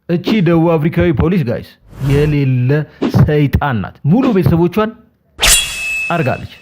እቺ ደቡብ አፍሪካዊ ፖሊስ guys የሌለ ሰይጣን ናት። ሙሉ ቤተሰቦቿን አርጋለች።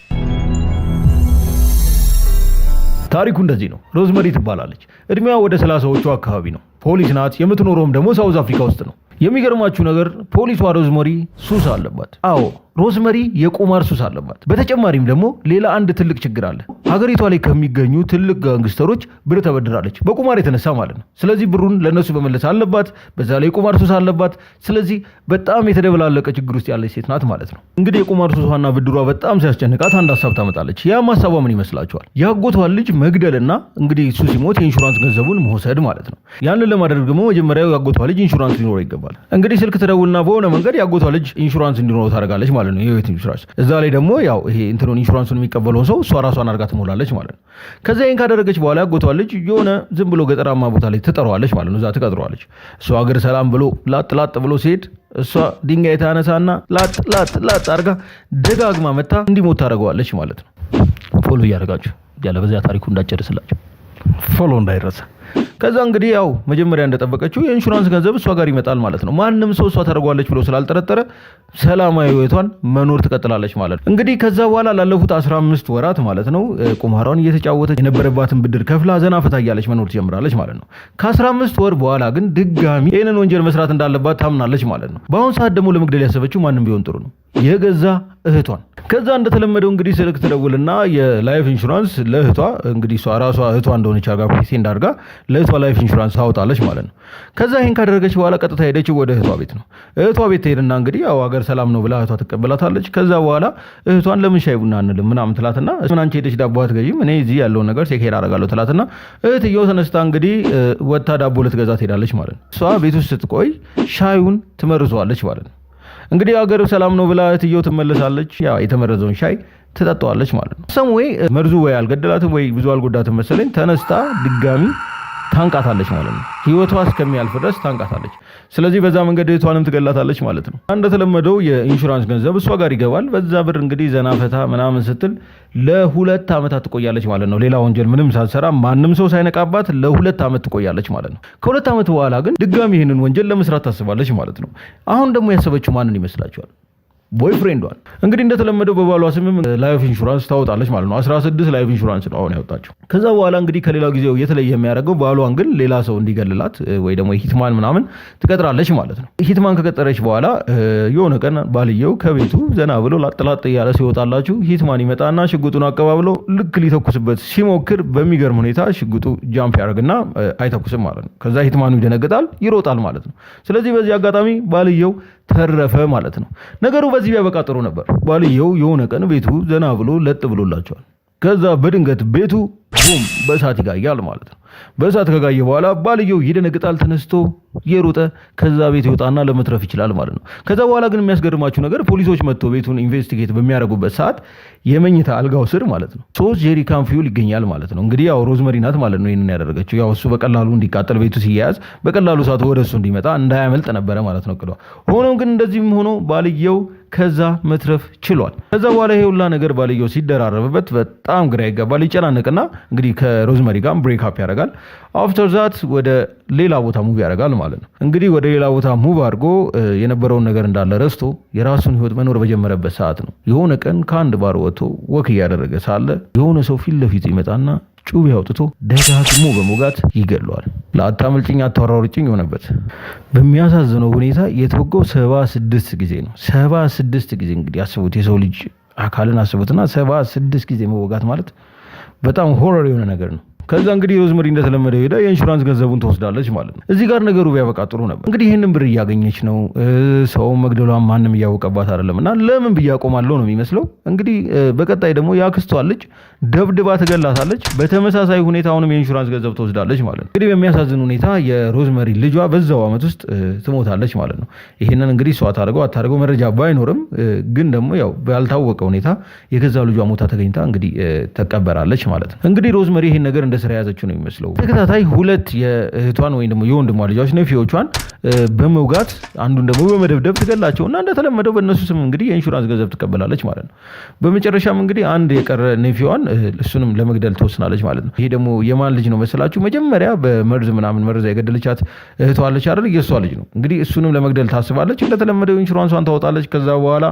ታሪኩ እንደዚህ ነው። ሮዝመሪ ትባላለች። እድሜዋ ወደ 30ዎቹ አካባቢ ነው። ፖሊስ ናት። የምትኖረውም ደግሞ ሳውዝ አፍሪካ ውስጥ ነው። የሚገርማችሁ ነገር ፖሊሷ ሮዝመሪ ሱስ አለባት። አዎ፣ ሮዝመሪ የቁማር ሱስ አለባት። በተጨማሪም ደግሞ ሌላ አንድ ትልቅ ችግር አለ። ሀገሪቷ ላይ ከሚገኙ ትልቅ gangster ኦች ብር ተበድራለች፣ በቁማር የተነሳ ማለት ነው። ስለዚህ ብሩን ለእነሱ መመለስ አለባት። በዛ ላይ የቁማር ሱስ አለባት። ስለዚህ በጣም የተደበላለቀ ችግር ውስጥ ያለች ሴት ናት ማለት ነው። እንግዲህ የቁማር ሱሷና ብድሯ በጣም ሲያስጨንቃት አንድ ሀሳብ ታመጣለች። ያም ሀሳቧ ምን ይመስላችኋል? የአጎቷን ልጅ መግደልና እንግዲህ እሱ ሲሞት የኢንሹራንስ ገንዘቡን መውሰድ ማለት ነው። ያንን ለማድረግ ደግሞ መጀመሪያው የአጎቷ ልጅ ኢንሹራንስ ሊኖረው ይገባል። እንግዲህ ስልክ ትደውልና በሆነ መንገድ የአጎቷ ልጅ ኢንሹራንስ እንዲኖረው ታደርጋለች ማለት ነው። የህይወት ኢንሹራንስ። እዛ ላይ ደግሞ ያው ይሄ እንትኑን ኢንሹራንሱን የሚቀበለውን ሰው እሷ ራሷን አድርጋ ትሞላለች ማለት ነው። ከዛ ይህን ካደረገች በኋላ ያጎቷ ልጅ የሆነ ዝም ብሎ ገጠራማ ቦታ ላይ ትጠራዋለች ማለት ነው። እዛ ትቀጥረዋለች። እሷ ሀገር ሰላም ብሎ ላጥ ላጥ ብሎ ሲሄድ እሷ ድንጋይ ታነሳና ላጥ ላጥ ላጥ አድርጋ ደጋግማ መታ እንዲሞት ታደርገዋለች ማለት ነው። Follow እያደረጋችሁ ያለ በዚያ ታሪኩ እንዳጨርስላችሁ follow እንዳይረሳ። ከዛ እንግዲህ ያው መጀመሪያ እንደጠበቀችው የኢንሹራንስ ገንዘብ እሷ ጋር ይመጣል ማለት ነው። ማንም ሰው እሷ ታደርጓለች ብሎ ስላልጠረጠረ ሰላማዊ ህይወቷን መኖር ትቀጥላለች ማለት ነው። እንግዲህ ከዛ በኋላ ላለፉት 15 ወራት ማለት ነው ቁማሯን እየተጫወተች የነበረባትን ብድር ከፍላ ዘና ፈታ እያለች መኖር ትጀምራለች ማለት ነው። ከ15 ወር በኋላ ግን ድጋሚ ይህንን ወንጀል መስራት እንዳለባት ታምናለች ማለት ነው። በአሁን ሰዓት ደግሞ ለመግደል ያሰበችው ማንም ቢሆን ጥሩ ነው፣ የገዛ እህቷን። ከዛ እንደተለመደው እንግዲህ ስልክ ትደውልና የ life insurance ለእህቷ፣ እንግዲህ እሷ ራሷ እህቷ እንደሆነች አድርጋ pretend አድርጋ ለእህቷ life insurance ታወጣለች ማለት ነው። ከዛ ይህን ካደረገች በኋላ ቀጥታ ሄደችው ወደ እህቷ ቤት ነው። እህቷ ቤት ትሄድና እንግዲህ ያው ሀገር ሰላም ነው ብላ እህቷ ትቀበላታለች። ከዛ በኋላ እህቷን ለምን ሻይ ቡና አንልም ምናምን ትላትና ምን አንቺ ሄደሽ ዳቦ አትገዢም፣ እኔ እዚህ ያለውን ነገር take care አደርጋለሁ ትላትና እህትየው ተነስታ እንግዲህ ወጥታ ዳቦ ልትገዛ ትሄዳለች ማለት ነው። እሷ ቤት ውስጥ ስትቆይ ሻዩን ትመርዘዋለች ማለት ነው። እንግዲህ ሀገር ሰላም ነው ብላ እህትየው ትመለሳለች። ያ የተመረዘውን ሻይ ትጠጣዋለች ማለት ነው። Some way መርዙ ወይ አልገደላትም ወይ ብዙ አልጎዳትም መሰለኝ። ተነስታ ድጋሚ ታንቃታለች ማለት ነው። ህይወቷ እስከሚያልፍ ድረስ ታንቃታለች። ስለዚህ በዛ መንገድ እህቷንም ትገላታለች ማለት ነው። እንደተለመደው የኢንሹራንስ ገንዘብ እሷ ጋር ይገባል። በዛ ብር እንግዲህ ዘና ፈታ ምናምን ስትል ለ2 ዓመታት ትቆያለች ማለት ነው። ሌላ ወንጀል ምንም ሳትሰራ፣ ማንም ሰው ሳይነቃባት ለ2 ዓመት ትቆያለች ማለት ነው። ከ2 ዓመት በኋላ ግን ድጋሚ ይህንን ወንጀል ለመስራት ታስባለች ማለት ነው። አሁን ደግሞ ያሰበችው ማንን ይመስላችኋል? Boyfriend ዷን። እንግዲህ እንደተለመደው በባሏ ስምም life insurance ታወጣለች ማለት ነው። 16 life insurance ነው አሁን ያወጣችው። ከዛ በኋላ እንግዲህ ከሌላው ጊዜው የተለየ የሚያደርገው ባሏን ግን ሌላ ሰው እንዲገልላት ወይ ደግሞ hitman ምናምን ትቀጥራለች ማለት ነው። Hitman ከቀጠረች በኋላ የሆነ ቀን ባልየው ከቤቱ ዘና ብሎ ላጥ ላጥ እያለ ሲወጣላችሁ hitman ይመጣና ሽጉጡን አቀባብሎ ልክ ሊተኩስበት ሲሞክር በሚገርም ሁኔታ ሽጉጡ jump ያደርግና አይተኩስም ማለት ነው። ከዛ hitman ኑ ይደነግጣል፣ ይሮጣል ማለት ነው። ስለዚህ በዚህ አጋጣሚ ባልየው ተረፈ ማለት ነው። ነገሩ በዚህ ቢያበቃ ጥሩ ነበር። ባልየው የሆነ ቀን ቤቱ ዘና ብሎ ለጥ ብሎላቸዋል። ከዛ በድንገት ቤቱ boom በእሳት ይጋያል ማለት ነው። በእሳት ከጋየ በኋላ ባልየው ይደነግጣል። ተነስቶ እየሮጠ ከዛ ቤት ይወጣና ለመትረፍ ይችላል ማለት ነው። ከዛ በኋላ ግን የሚያስገርማችሁ ነገር ፖሊሶች መጥተው ቤቱን investigate በሚያደርጉበት ሰዓት የመኝታ አልጋው ስር ማለት ነው 3 ጄሪካን fuel ይገኛል ማለት ነው። እንግዲህ ያው ሮዝመሪ ናት ማለት ነው ይህንን ያደረገችው። ያው እሱ በቀላሉ እንዲቃጠል፣ ቤቱ ሲያያዝ በቀላሉ እሳቱ ወደ እሱ እንዲመጣ፣ እንዳያመልጥ ነበረ ማለት ነው እቅዷ። ሆኖም ግን እንደዚህም ሆኖ ባልየው ከዛ መትረፍ ችሏል። ከዛ በኋላ ይሄ ሁላ ነገር ባልየው ሲደራረብበት በጣም ግራ ይገባል። ይጨናነቅና እንግዲህ ከሮዝመሪ ጋር break up ያደርጋል። After that ወደ ሌላ ቦታ move ያደርጋል ማለት ነው። እንግዲህ ወደ ሌላ ቦታ move አድርጎ የነበረውን ነገር እንዳለ ረስቶ የራሱን ህይወት መኖር በጀመረበት ሰዓት ነው የሆነ ቀን ከአንድ ባር ወጥቶ walk እያደረገ ሳለ የሆነ ሰው ፊት ለፊቱ ይመጣና ጩቤ አውጥቶ ደጋግሞ በመውጋት ይገለዋል። ለአታመልጭኝ አታሯሩጭኝ የሆነበት። በሚያሳዝነው ሁኔታ የተወጋው 76 ጊዜ ነው። 76 ጊዜ። እንግዲህ አስቡት፣ የሰው ልጅ አካልን አስቡትና 76 ጊዜ መወጋት ማለት በጣም horror የሆነ ነገር ነው። ከዛ እንግዲህ ሮዝመሪ እንደተለመደው ሄዳ የኢንሹራንስ ገንዘቡን ትወስዳለች ማለት ነው። እዚህ ጋር ነገሩ ቢያበቃ ጥሩ ነበር። እንግዲህ ይህንን ብር እያገኘች ነው። ሰው መግደሏን ማንም እያወቀባት አይደለም እና ለምን ብዬ አቆማለሁ ነው የሚመስለው። እንግዲህ በቀጣይ ደግሞ የአክስቷን ልጅ ደብድባ ትገላታለች። በተመሳሳይ ሁኔታ አሁንም የኢንሹራንስ ገንዘብ ትወስዳለች ማለት ነው። እንግዲህ በሚያሳዝን ሁኔታ የሮዝመሪ ልጇ በዛው ዓመት ውስጥ ትሞታለች ማለት ነው። ይህንን እንግዲህ እሷ ታደርገው አታደርገው መረጃ ባይኖርም ግን ደግሞ ያው ባልታወቀ ሁኔታ የገዛ ልጇ ሞታ ተገኝታ እንግዲህ ተቀበራለች ማለት ነው። እንግዲህ ሮዝመሪ ይህን ነገር እንደ ስራ የያዘችው ነው የሚመስለው። ተከታታይ ሁለት የእህቷን ወይም ደግሞ የወንድሟ ልጆች nephew ዎቿን በመውጋት፣ አንዱን ደግሞ በመደብደብ ትገላቸው እና እንደተለመደው በእነሱ ስም እንግዲህ የኢንሹራንስ ገንዘብ ትቀበላለች ማለት ነው። በመጨረሻም እንግዲህ አንድ የቀረ nephew ዋን እሱንም ለመግደል ትወስናለች ማለት ነው። ይሄ ደግሞ የማን ልጅ ነው መሰላችሁ? መጀመሪያ በመርዝ ምናምን መርዝ የገደለቻት እህቷ አለች አይደል? የእሷ ልጅ ነው። እንግዲህ እሱንም ለመግደል ታስባለች። እንደተለመደው ኢንሹራንሷን ታወጣለች። ከዛ በኋላ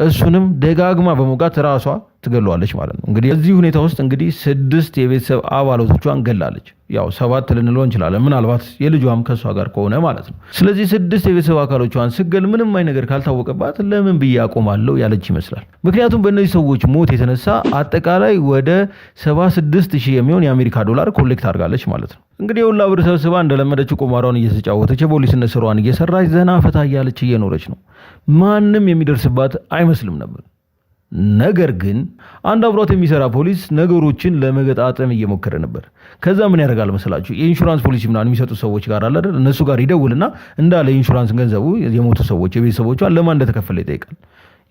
እሱንም ደጋግማ በመውጋት ራሷ ትገለዋለች ማለት ነው። እንግዲህ እዚህ ሁኔታ ውስጥ እንግዲህ ስድስት የቤተሰብ አባላቶቿን ገላለች። ያው ሰባት ልንለው እንችላለን፣ ምናልባት የልጇም ከእሷ ጋር ከሆነ ማለት ነው። ስለዚህ ስድስት የቤተሰብ አካሎቿን ስትገል ምንም አይነት ነገር ካልታወቀባት ለምን ብዬ አቆማለሁ ያለች ይመስላል። ምክንያቱም በእነዚህ ሰዎች ሞት የተነሳ አጠቃላይ ወደ 76 ሺህ የሚሆን የአሜሪካ ዶላር collect አድርጋለች ማለት ነው። እንግዲህ የሁላ ብር ሰብስባ እንደለመደችው ቁማሯን እየተጫወተች፣ የፖሊስነት ስራዋን እየሰራች፣ ዘና ፈታ እያለች እየኖረች ነው። ማንም የሚደርስባት አይመስልም ነበር። ነገር ግን አንድ አብሯት የሚሰራ ፖሊስ ነገሮችን ለመገጣጠም እየሞከረ ነበር። ከዛ ምን ያደርጋል መሰላችሁ? የኢንሹራንስ ፖሊሲ ምናምን የሚሰጡ ሰዎች ጋር አለ አይደል? እነሱ ጋር ይደውልና እንዳለ የኢንሹራንስ ገንዘቡ የሞቱ ሰዎች የቤተሰቦቿን ለማን እንደተከፈለ ይጠይቃል።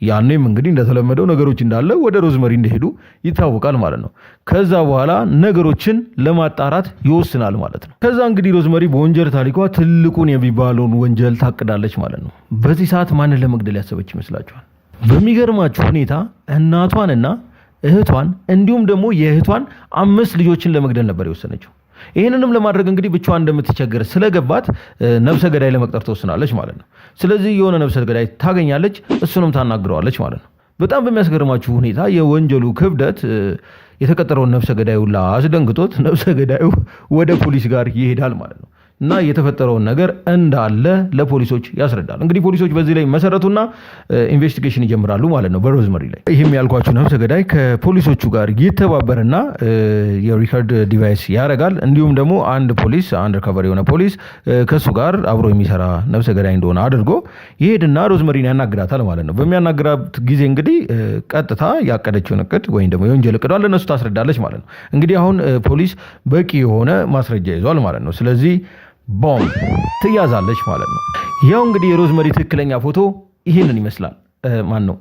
ያኔም እንግዲህ እንደተለመደው ነገሮች እንዳለ ወደ ሮዝመሪ እንደሄዱ ይታወቃል ማለት ነው። ከዛ በኋላ ነገሮችን ለማጣራት ይወስናል ማለት ነው። ከዛ እንግዲህ ሮዝመሪ በወንጀል ታሪኳ ትልቁን የሚባለውን ወንጀል ታቅዳለች ማለት ነው። በዚህ ሰዓት ማንን ለመግደል ያሰበች ይመስላችኋል? በሚገርማችሁ ሁኔታ እናቷንና እህቷን እንዲሁም ደግሞ የእህቷን አምስት ልጆችን ለመግደል ነበር የወሰነችው። ይህንንም ለማድረግ እንግዲህ ብቻዋን እንደምትቸገር ስለገባት ነፍሰ ገዳይ ለመቅጠር ትወስናለች ማለት ነው። ስለዚህ የሆነ ነፍሰ ገዳይ ታገኛለች፣ እሱንም ታናግረዋለች ማለት ነው። በጣም በሚያስገርማችሁ ሁኔታ የወንጀሉ ክብደት የተቀጠረውን ነፍሰ ገዳዩ አስደንግጦት ነፍሰ ገዳዩ ወደ ፖሊስ ጋር ይሄዳል ማለት ነው። እና የተፈጠረውን ነገር እንዳለ ለፖሊሶች ያስረዳል። እንግዲህ ፖሊሶች በዚህ ላይ መሰረቱና investigation ይጀምራሉ ማለት ነው በሮዝመሪ ላይ። ይህም ያልኳችሁ ነፍሰ ገዳይ ከፖሊሶቹ ጋር ይተባበርና የ record device ያደርጋል። እንዲሁም ደግሞ አንድ ፖሊስ፣ undercover የሆነ ፖሊስ ከእሱ ጋር አብሮ የሚሰራ ነፍሰ ገዳይ እንደሆነ አድርጎ ይሄድና ሮዝመሪን ያናግራታል ማለት ነው። በሚያናግራት ጊዜ እንግዲህ ቀጥታ ያቀደችውን እቅድ ወይም ደግሞ የወንጀል እቅዷን ለእነሱ ታስረዳለች ማለት ነው። እንግዲህ አሁን ፖሊስ በቂ የሆነ ማስረጃ ይዟል ማለት ነው። ስለዚህ boom፣ ትያዛለች ማለት ነው። ያው እንግዲህ የሮዝመሪ ትክክለኛ ፎቶ ይህንን ይመስላል። ማን ነው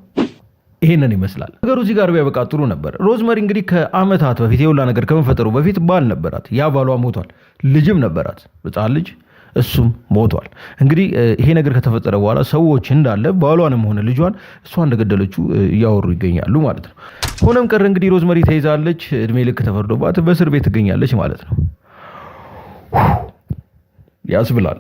ይህንን ይመስላል። ነገሩ እዚህ ጋር ቢያበቃ ጥሩ ነበር። ሮዝመሪ እንግዲህ ከአመታት በፊት የሁላ ነገር ከመፈጠሩ በፊት ባል ነበራት። ያ ባሏ ሞቷል። ልጅም ነበራት፣ ህፃን ልጅ፣ እሱም ሞቷል። እንግዲህ ይሄ ነገር ከተፈጠረ በኋላ ሰዎች እንዳለ ባሏንም ሆነ ልጇን እሷ እንደገደለችው እያወሩ ይገኛሉ ማለት ነው። ሆነም ቀረ እንግዲህ ሮዝመሪ ተይዛለች፣ እድሜ ልክ ተፈርዶባት በእስር ቤት ትገኛለች ማለት ነው። ያስብላል።